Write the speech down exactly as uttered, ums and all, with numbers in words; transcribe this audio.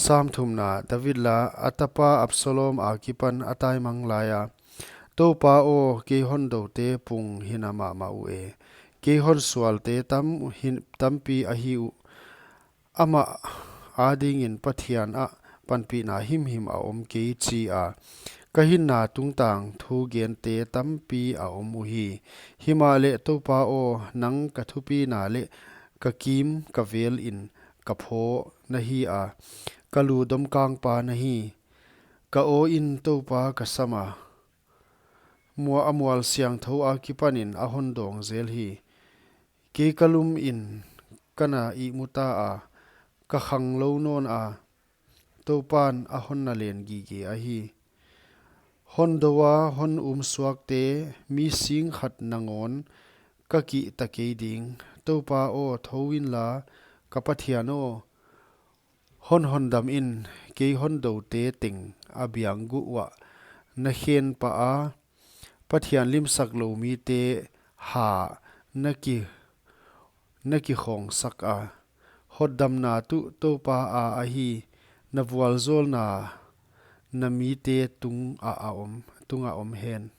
Sam thumna. David la. A tapa Absalom akipan a taimang laia, Toupa aw, kei hondoute pung hina mahmah uh e, kei honsualte tam, hin, tampi ahi uh. Amah adingin Pathian ah panpihna himhim a om kei, chi a, ka hinna tungtang thugente tampi a om uhi. Himahleh Toupa aw, nang ka thupina leh ka kim ka vel in ka phaw na hi a, ka lu domkangpa na hi. Ka aw in Toupa ka sam a, mua a mual siangthou akipanin a hondawng zel hi. Kei ka lum in ka na ihmu ta a, ka khanglou nawn a, Toupan a honna len gige ahi. Hondou a hon um suakte mi sing khat nangawn ka kihta kei ding. Toupa aw, thou inla, ka Pathian aw, hon hondam in. Kei hondoute teng a biang guh uah na khen pah a, Pathian limsak lou mite ha na ki, na kikhawngsak a. Hotdamna tuh Toupa a ahi, na vualzawlna na mite tung a, a om, tung a om hen.